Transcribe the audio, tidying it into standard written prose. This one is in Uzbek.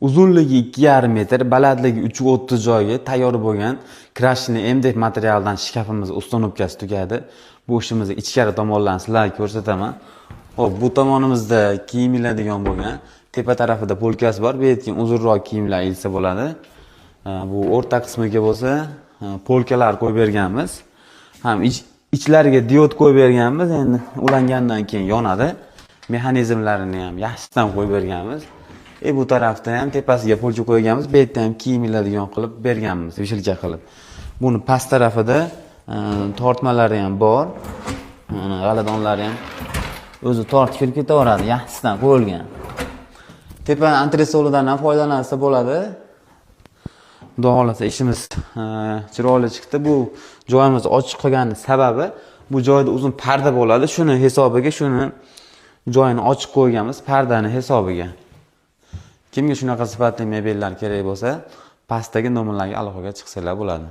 Uzunligi 2,5 metr, balandligi 3,30 joyga tayyor bo'lgan крашеный MDF materialidan shkafimiz установка si tugadi. Bu ishimizni ichkari tomonlarini sizlarga ko'rsataman. Xo'p, bu tomonimizda kiyim iladigan bo'lgan tepa tarafida полка si bor. Bu yerga uzunroq kiyimlar ilsa bo'ladi. Bu o'rta qismiga bo'lsa полка lar qo'yib berganmiz. Ham ichlariga diod qo'yib berganmiz. Endi ulangandan keyin yonadi. Mexanizmlarini ham yaxshisidan qo'yib berganmiz. Bu tarafda ham tepasiga полка qo'yganmiz. Bu yerda ham kiyim iladigan qilib berganmiz, вешалка qilib. Buni past tarafida tortmalari ham bor. Mana g'aladonlari ham o'zi tortib kirib ketaveradi, yaxshisidan qo'yilgan. Tepa antresolidan ham foydalansa bo'ladi. Xudo xohlasa, ishimiz chiroyli chiqdi. Bu joyimiz ochiq qolgani sababi, bu joyda uzun parda bo'ladi. Shuni hisobiga shuni joyini ochiq qo'yganmiz, pardani hisobiga. Kimga shunaqa sifatli mebellar kerak bo'lsa, pastdagi nomerlarga aloqaga chiqsalar bo'ladi.